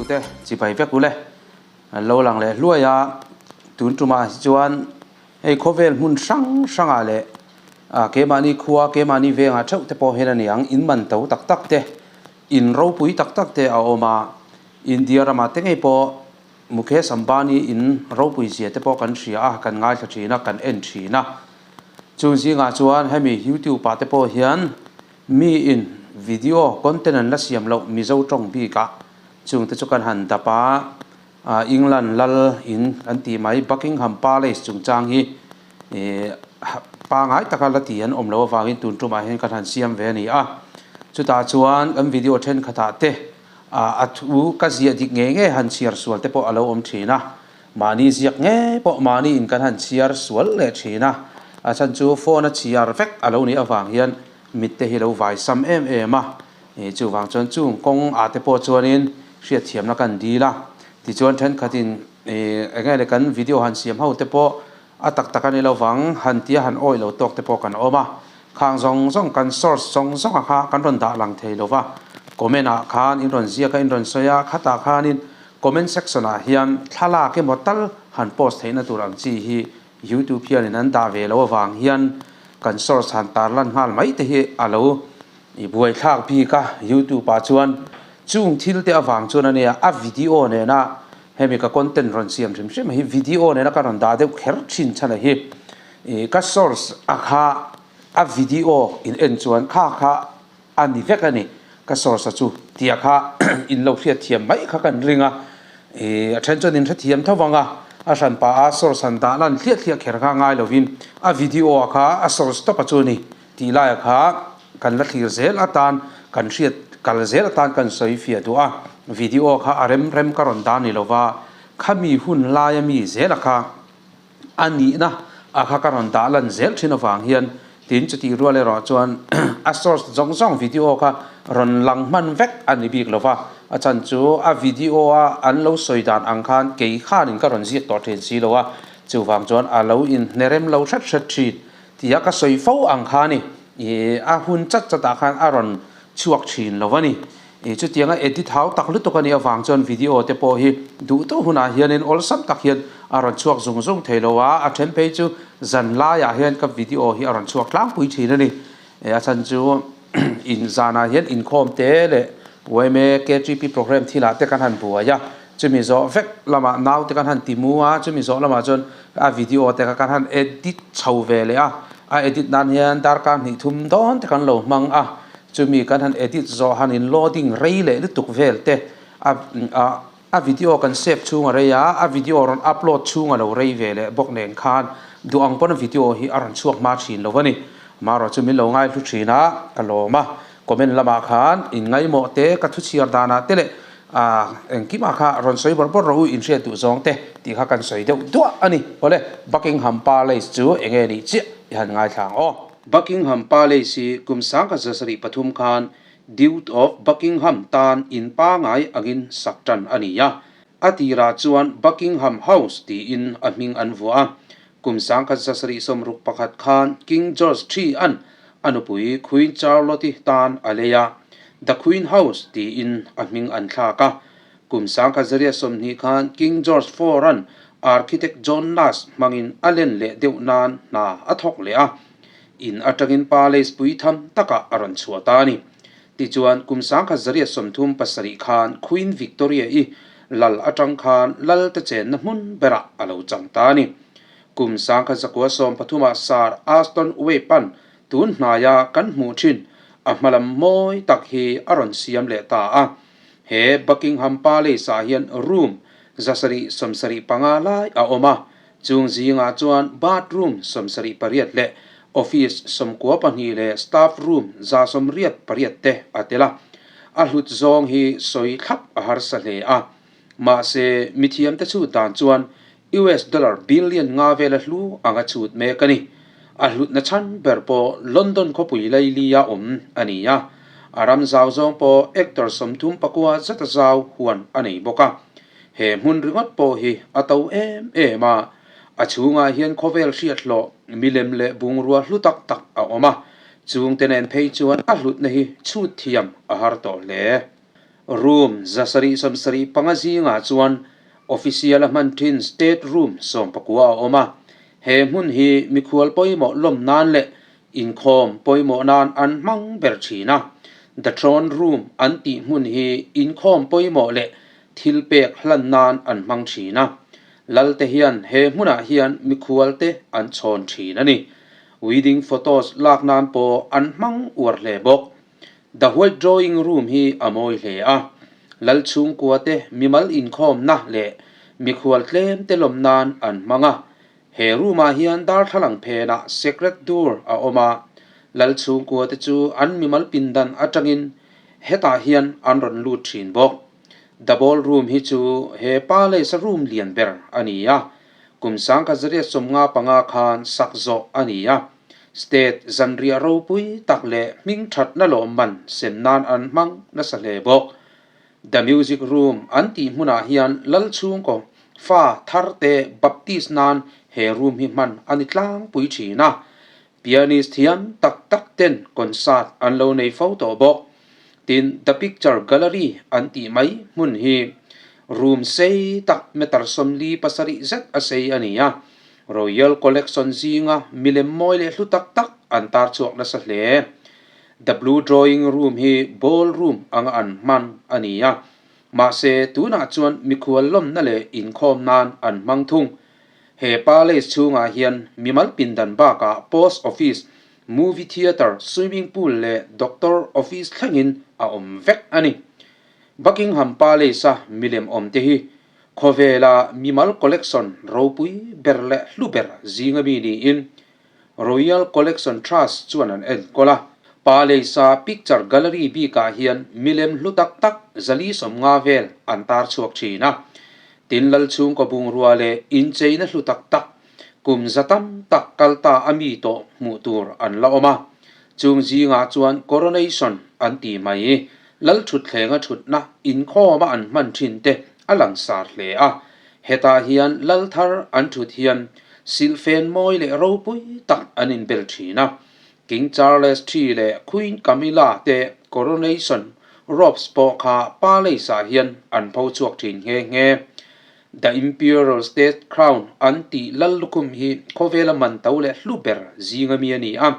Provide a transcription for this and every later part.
thlirtute chibai vek ule an lo lang leh hluai a, tun tumah hi chuan hei khawvel hmun hrang hrangah leh ah keimahni khua keimahni vengah theuh te pawh hian a ni ang in man to tak tak te in ropui tak tak te a awm a, India ramah te ngei pawh Mukesh Ambani in ropui zia te pawh kan hria a, kan ngaithla thin a, kan en thin a. Chung zingah chuan hemi YouTube ah te pawh hian mi in video content an la siam loh Mizo tawng bik ah chung te chu kan han dap a, England lal in kan tih mai Buckingham Palace chungchang hi pangai taka la ti an awm loh avangin tun tumah hian kan han siam ve a ni a. Chutah chuan kan video thenkhatah te A thu ka ziah dik ngei ngei han chhiar sual te pawh a lo awm thin a, mahni ziak ngei pawh mahni in kan han chhiar sual leh thin a, a chhan chu phone a chhiar vek a lo nih avang hian mit te hi lo vai sam em em a, chuvang chuan chung kawng ah te pawh chuanin hriatthiamna kan dil a, tichuan thenkhatin eng nge le kan video han siam ho te pawh A tak tak a ni lovang, han tia han awih lo tawk te pawh kan awm a, khang zawng zawng kan source zawng zawng a kha kan rawn dah lang thei lo va, comment ah khan in rawn ziak a in rawn sawi a, khatah khanin comment section ah hian thlalak emaw tal han post theihna tur ang chi hi youtube hianin an dah ve lo avang hian kan source han tarlan nghal mai te hi a lo i buaithlak bik a, youtube ah chuan chung thil te avang chuan a nia a video nena Hemi ka content rawn siam hrim hrim hi video nena ka rawn dah deuh kher thin chhan a hi ih ka source a kha a video in en chuan kha kha a ni vek a ni ka source a chu tia kha in lo hriat thiam mai kha kan ring a ih a then chuan in hrethiam tho vang a a hran pah a source han dah lan hliah hliah kher kha ngai lovin a video a kha a source tawp a chu a ni tih laia kha kan la thlir zel atan kan hriat kal zel atan kan sawi fiah duh a, video kha a rem rem ka rawn dah ni lova khami hun laia mi zela kha a nihna a kha ka rawn dah lan zel thin avang hian tin chutih rual erawh chuan a source zawng zawng video kha rawn lang hman vek a ni bik lova a chan chu a video a an lo sawi dan ang khan kei khanin ka rawn ziak tawh thin si lo a chuvang chuan a lo inhnerem lo hret hret thin. Tia ka sawi fo ang kha a ni. Ih, a hun chat chatah khan a rawn chhuak thin lo a ni. Ih, chutianga edit hau tak lutuk a nih avang chuan video te pawh hi duh tawh hunah hianin awlsam tak hian a rawn chhuak zung zung thei lo a, a then phei chu zan laiah hian ka video hi a rawn chhuak tlangpui thin a ni. Ih, a chhan chu in zanah hian inkhawm te leh yma KTP programme thilah te kan han buai a, chumi zawh vek lamah nau te kan han ti mu a, chumi zawh lamah chuan a video te kha kan han edit chho ve leh a, a edit nan hian darkar hnih thum dawn te kan lo hmang a, chumi kan han edit zawh han in loading rei leh lutuk vel te a a video kan save chhung a rei a, a video rawn upload chhung a lo rei ve leh bawk nen khan duh ang pawn video hi a rawn chhuak hma thin lo a ni. Amaherawhchu chu min lo ngaihlu thin a, ka lawm a, comment lamah khan in ngaihmawh te ka thu chhiar danah te leh ah engkimah kha rawn sawi bawrh bawrh rawh u in hriat duh zawng te tih kha kan sawi deuh duah a ni. Awle, Buckingham Palace chu eng nge nih chiah i han ngaithla ang aw. Buckingham Palace hi kum 1903 khan Duke of Buckingham tan in pangai angin sak tan a ni a. A tirah chuan Buckingham House tiin a hming an vuah a. Kum 1961 khan King George ii an a nupui Queen Charlotte-i tan a lei a, The Queen House tiin a hming an thlak a. Kum 1920 khan King George iv an architect John Nash hmangin a len leh deuh nan hna a thawk leh a. In atangin palace pui tham takah a rawn chhuah ta a ni. Tichuan, kum 1937 khan Queen Victoria-i lal atang khan lal te chenna hmun berah a lo chang ta a ni. Kum 1913 Sir Aston Webb-a'n tun hnaia kan hmuh thin a hmalam mawi tak hi a rawn siam leh ta a. He Buckingham Palace-ah hian room 775 lai a awm a, Chung zingah chuan bathroom 78 leh office 92 leh staff room 188 te a tel a. A hlut zawng hi sawi thlap a harsa hle a. Mahse, mithiamte chhut dan chuan US dollar billion nga vela hlu anga chhut mek a ni. A hlutna chhan ber pawh London khawpui lailia awm a ni a. A ram zau zawng pawh hectare 39 zata zau huan a nei bawk a. He hmun ringawt pawh hi a to em em a, a chhungah hian khawvel hriat hlawh milem leh bungrua hlu tak tak a awm a, chungte nen phei chuan a hlutna hi chhut thiam a har tawh hle. Room 775 zingah chuan official a hman thin State Room 19 a awm a. He hmun hi mikhual pawimawh lawm nan leh inkhawm pawimawh nan an hmang ber thin a. The Throne Room an tih hmun hi inkhawm pawimawh leh thil pek hlan nan an hmang thin a. Lalte hian he hmunah hian mikhualte an chhawn thin a ni. Wedding photos lak nan pawh an hmang uar hle bawk. The White Drawing Room hi a mawi hle a, lal chhungkuate mimal inkhawmna leh mikhual tlemte lawm nan an hmang a. He room-ah hian darthlalang phenah secret door a awm a, lal chhungkuate chu an mimal pindan atangin hetah hian an rawn lut thin bawk. The Ballroom hi chu he palace-a room lian ber a ni a, kum 1955 khan sak zawh a ni a. State zanriah ropui tak leh hming thatna lawmman sem nan an hmang nasa hle bawk. The Music Room an tih hmunah hian lal chhungkaw fa tharte baptist nan he room hi hman a ni tlangpui thin a. Pianist thiam tak tak ten concert an lo nei fo tawh bawk. Tin, The Picture Gallery an tih mai hmun hi room sei tak meter 47 zet a sei a ni a. Royal Collection zinga milem mawi leh hlu tak tak an tar chhuak nasa hle. The Blue Drawing Room hi ball room anga an hman a ni a, mahse tunah chuan mikhual lawmna leh inkhawm nan an hmang thung. He palace chhungah hian mimal pindan bakah post office, movie theatre, swimming pool leh doctor office thlengin a awm vek a ni. Buckingham Palace-a milem awmte hi Khawvela mimal collection ropui ber leh hlu ber zinga mi niin Royal Collection Trust chuan an enkawl a. Palace-a picture gallery bikah hian milem hlu tak tak 450 vel an tar chhuak thin a. Tin lal chhungkaw bungrua leh incheina hlu tak tak kum za tam tak kal ta a mi tawh hmuh tur an la awm a. Chung zingah chuan coronation an ti mai. Lal thutthleng a thutna inkhawma an hman thin te a langsar hle a. Hetah hian lal thar an thut hian silhfen mawi leh ropui tak an inbel thin a. King Charles ii leh Queen Camilla te coronation robes pawh kha palace-ah hian an pho chhuak thin nghe nghe. The Imperial State Crown an tih lal lukhum hi khawvela man to leh hlu ber zinga mi a ni a.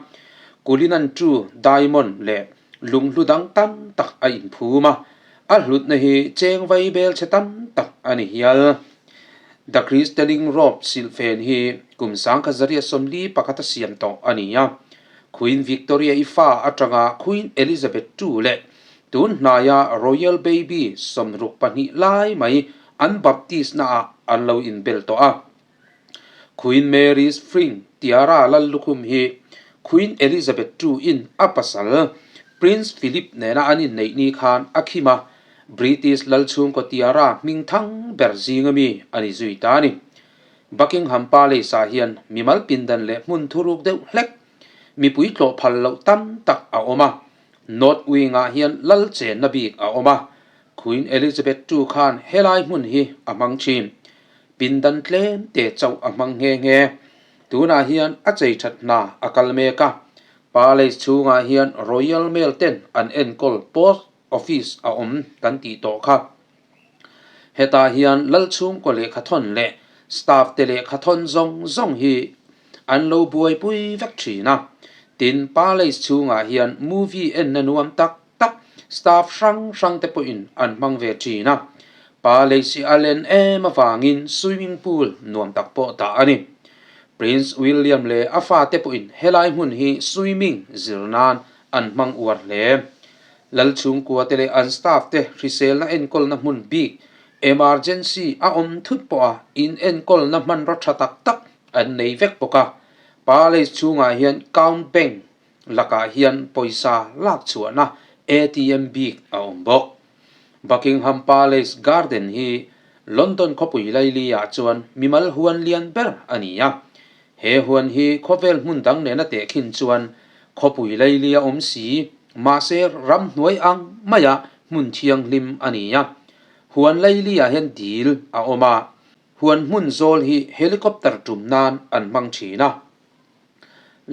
Cullinan ii diamond leh Lunghlu dang tam tak a inphum a, a hlutna hi cheng vai bel chhe tam tak a ni hial. The Crystalline Robe silhfen hi kum 1941 a siam tawh a ni a. Queen Victoria i fa atanga Queen Elizabeth ii leh tun hnaia Royal Baby 62 lai mai an baptist naah an lo inbel tawh a. Queen Mary's Fring tiara lal lukhum hi Queen Elizabeth ii in a pasal Prince Philip nena an inneih ni khan a khim a, British lal chhungkaw tiara hming thang ber zinga mi a ni zui ta a ni. Buckingham Palace ah hian mimal pindan leh hmun thuruk deuh hlek mipui tlawh phal loh tam tak a awm a, North Wing ah hian lal chenna bik a awm a, Queen Elizabeth ii khan helai hmun hi a hmang thin. Pindan tlem te chauh a hmang nghe nghe. Tunah hian a chei that hna a kal mek a. Palace chhungah hian Royal Mail ten an enkawl Post Office a awm kan tih tawh kha. Hetah hian lal chhungkaw lehkha thawn leh staff te lehkha thawn zawng zawng hi an lo buaipui vek thin a. Tin, Palace chhungah hian movie enna nuam tak tak staff hrang hrang te pawhin an hmang ve thin a, pa Lacey a len em avangin swimming pool nuam tak pawh dah a ni. Prince William leh a fate pawhin helai hmun hi swimming zir nan an hmang uar hle. Lal chhungkua te leh an staff te hriselna enkawlna hmun bik emergency a awm thut pawha in enkawlna hmanraw tha tak tak an nei vek bawk a. Palace chhungah hian Count Bank lakah hian pawisa lak chhuahna ATM bik a awm bawk. Buckingham Palace Garden hi London khawpui laili-ah chuan mimal huan lian ber a ni a. He huan hi khawvel hmun dang nena tehkhin chuan khawpui laili a awm si, mahse ramhnuai ang maia hmun thianghlim a ni a. Huan laili-ah hian dil a awm a, huan hmun zawl hi helicopter tum nan an hmang thin a.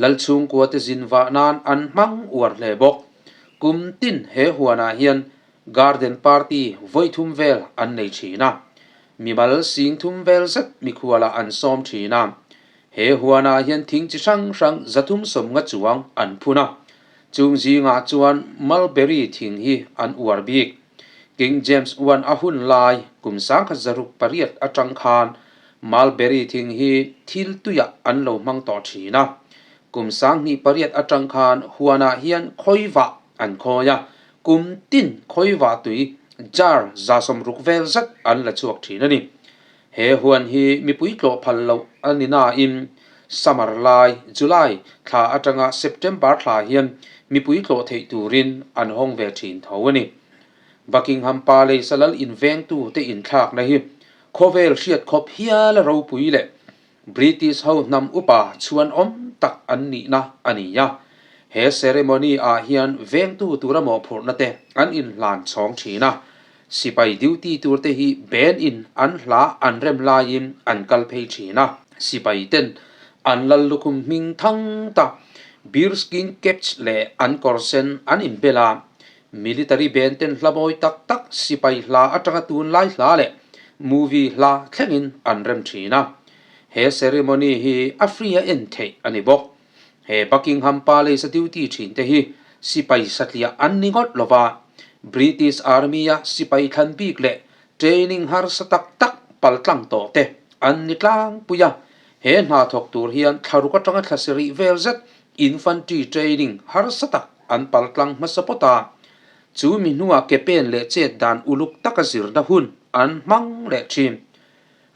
Lal chhungkua te zin vah nan an hmang uar hle bawk. Kum tin he huanah hian Garden party vawi thum vel an nei thin a, mimal sing thum vel zet mikhualah an sawm thin a. He huanah hian thing chi hrang hrang 350 chuang an phun a, chung zingah chuan mulberry thing hi an uar bik. King James I a hun lai kum 1608 atang khan mulberry thing hi thil tuiah an lo hmang tawh thin a. Kum 2008 atang khan huanah hian khawivah an khawi a, kum tin khawivah tui jar 60 vel zet an la chhuak thin a ni. He huan hi mipui tlawh phal loh a ni nain summer lai, July, thla atanga September thla hian mipui tlawh theih turin an hawng ve thin tho a ni. Buckingham Palace a lal invengtu te inthlakna hi khawvel hriat khawp hial a ropui leh British ho hnam upa chhuan awm tak an nihna a ni a. He ceremony ah hian vengtu tura mawhphurhna te an inhlan chhawng thin a. Sipai duty tur te hi band in an hla an rem laiin an kal phei thin a. Sipai ten an lal lukhum hming thang tak bearskin caps leh an kawr sen an inbel a. Military band ten hla mawi tak tak sipai hla atanga tunlai hla leh movie hla thlengin an rem thin a. He ceremony hi a free a en theih a ni bawk. He Buckingham Palace a duty thin te hi sipai satliah an ni ngawt lova, British Army a sipai thlan bik leh training harsa tak tak paltlang tawh te an ni tlangpui a. He hna thawk tur hian thlaruk atanga thla sarih vel zet infantry training harsa tak an paltlang hmasa pawt a. Chu mi hnuah ke pen leh chet dan uluk taka zirna hun an hmang leh thin.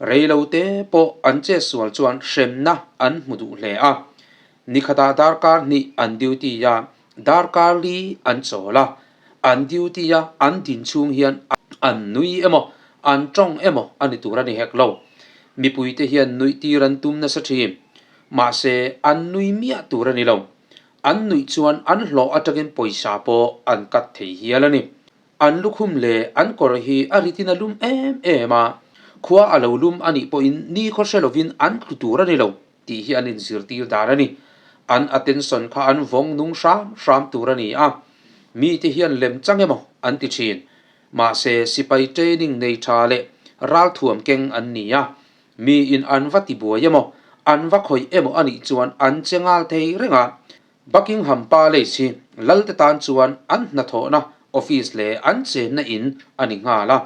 Reilote pawh an chet sual chuan hremna an hmu duh hle a. Nikhatah darkar hnih an duty a, darkar li an chawl a. An duty a an din chhung hian an nui emaw, an tawng emaw a ni tur a ni hek lo. Mipuite hian nuih tir an tum nasa thin. Mahse, an nui miah tur a ni lo. An nuih chuan an hlawh atangin pawisa pawh an cut thei hial a ni. An lukhum leh an kawr hi a ritin a lum em em a, khua a lo lum a nih pawhin ni khaw hre lovin an tlu tur a ni lo tih hi an inzirtir dan a ni. An attention kha an vawng nung hram hram tur a ni a, mite hian lem chang emaw an ti thin. Mahse, sipai training nei tha leh ralthuam keng an ni a, Miin an va ti buai emaw, an va khawih emaw a nih chuan an che ngal thei reng a. Buckingham Palace hi Lalte tan chuan an hnathawhna office leh an chenna in a ni nghal a.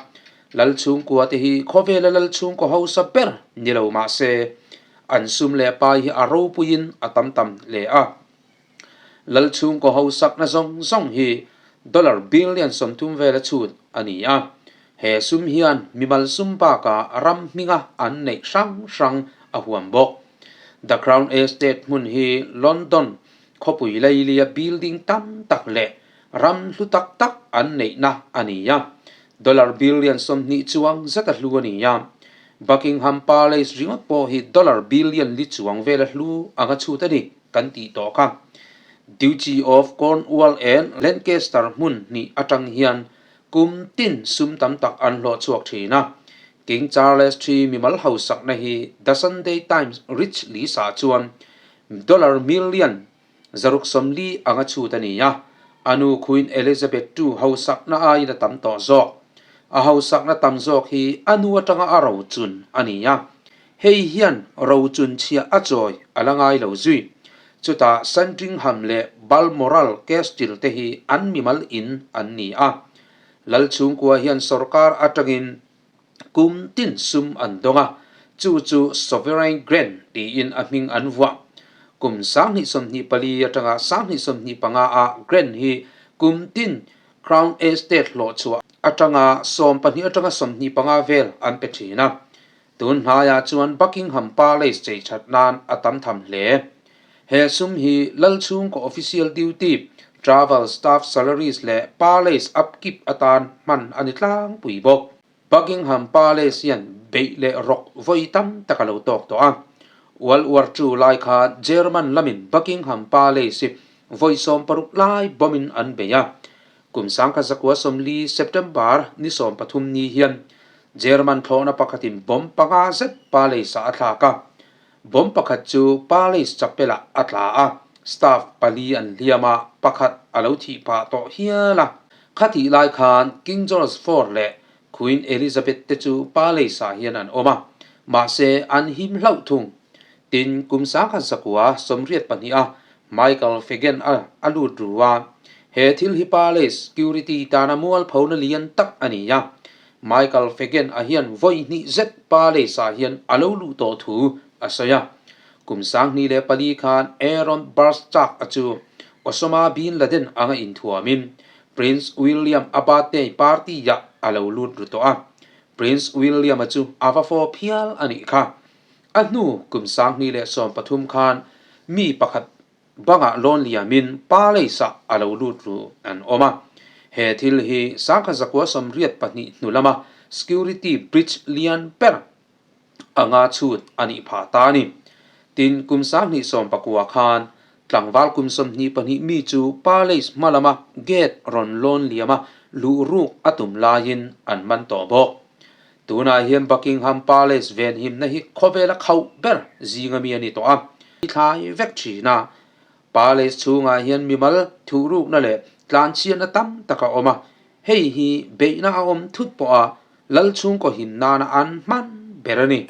Lal chhungkua te hi khawvela lal chhungkaw hausa ber ni lo mah se, an sum leh pai hi a ropuiin a tam tam hle a. Lal chhungkaw hausakna zawng zawng hi dollar billion 30 vela chhut a ni a. He sum hian mimal sum bakah ram hminga an neih hrang hrang a huam bawk. The Crown Estate hmun hi London khawpui lailia building tam tak leh ram hlu tak tak an neihna a ni a. Dollar billion 20 chuang zeta hlu a ni a. Buckingham Palace ringawt pawh hi dollar billion li chuang vela hlu anga chhut a ni kan tih tawh kha. Duchy of Cornwall and Lancaster hmun hnih atang hian Kum tin sum tam tak an hlawh chhuak thin a. King Charles ii mimal hausakna hi The Sunday Times Rich List-ah chuan dollar million 640 anga chhut a ni a, a nu Queen Elizabeth ii hausakna aiin a tam tawh zawk. A hausakna tam zawk hi a nu atanga a rochun a ni a, hei hian rochun chhiah a chawi a la ngai lo zui. Chutah Sandringham leh Balmoral Castle te hi an mimal in an ni a. Lal chhungkua hian sorkar atangin kum tin sum an dawng a, chu chu Sovereign Grant tiin a hming an vuah. Kum 2024 atanga 2025 ah grant hi kum tin Crown Estate hlawhchhuah atanga 12 atanga 25 vel an pe thin a. Tun hnaiah chuan Buckingham Palace chei that nan a tam tham hle. He sum hi lal chhungkaw official duty, travel, staff salaries leh palace upkeep atan hman a ni tlangpui bawk. Buckingham Palace hian beih leh rawk vawi tam tak a lo tawk tawh a. World War II lai khan German lamin Buckingham Palace hi vawi 60 lai bomb-in an bei a. Kum 1940 September ni 13 ni hian German thlawhna pakhatin bomb panga zet Palace-ah a thlak a. Bomb pakhat chu Palace chapel-ah a tla a, staff pali an hliam a, pakhat a lo thih phah tawh hial a. Khatih lai khan King George Four leh Queen Elizabeth te chu Palace ah hian an awm a, mahse an him hlauh thung. Tin, kum 1982 a Michael Fagan a a lut ru a, he thil hi Palace security tana mualphona lian tak a ni a. Michael Fagan a hian vawi hnih zet Palace ah hian a lo luh tawh thu a sawi a. Kum 2004 khan Aaron Burchak a chu Osama bin Laden anga inthuamin Prince William a birthday party-ah a lo lut ru tawh a. Prince William-a chu a va fawp hial a nih kha. A hnu kum 2013 khan mi pakhat bangah lawn liamin Palace-ah a lo lut ru an awm a. He thil hi 1982 hnu lama security breach lian ber anga chhut a nih phah ta a ni. Tin, kum 2019 khan tlangval kum 22 mi chu Palace hma lama gate rawn lawn liama luh ruk a tum laiin an man tawh bawk. Tunah hian Buckingham Palace venhimna hi khawvela khauh ber zinga mi a ni tawh a. Thlai vek thin a. Palace chhungah hian mimal thuhrukna leh tlanchhiatna tam tak a awm a, hei hi beihna a awm thut pawha Lal chhungkaw him nana an hman ber a ni.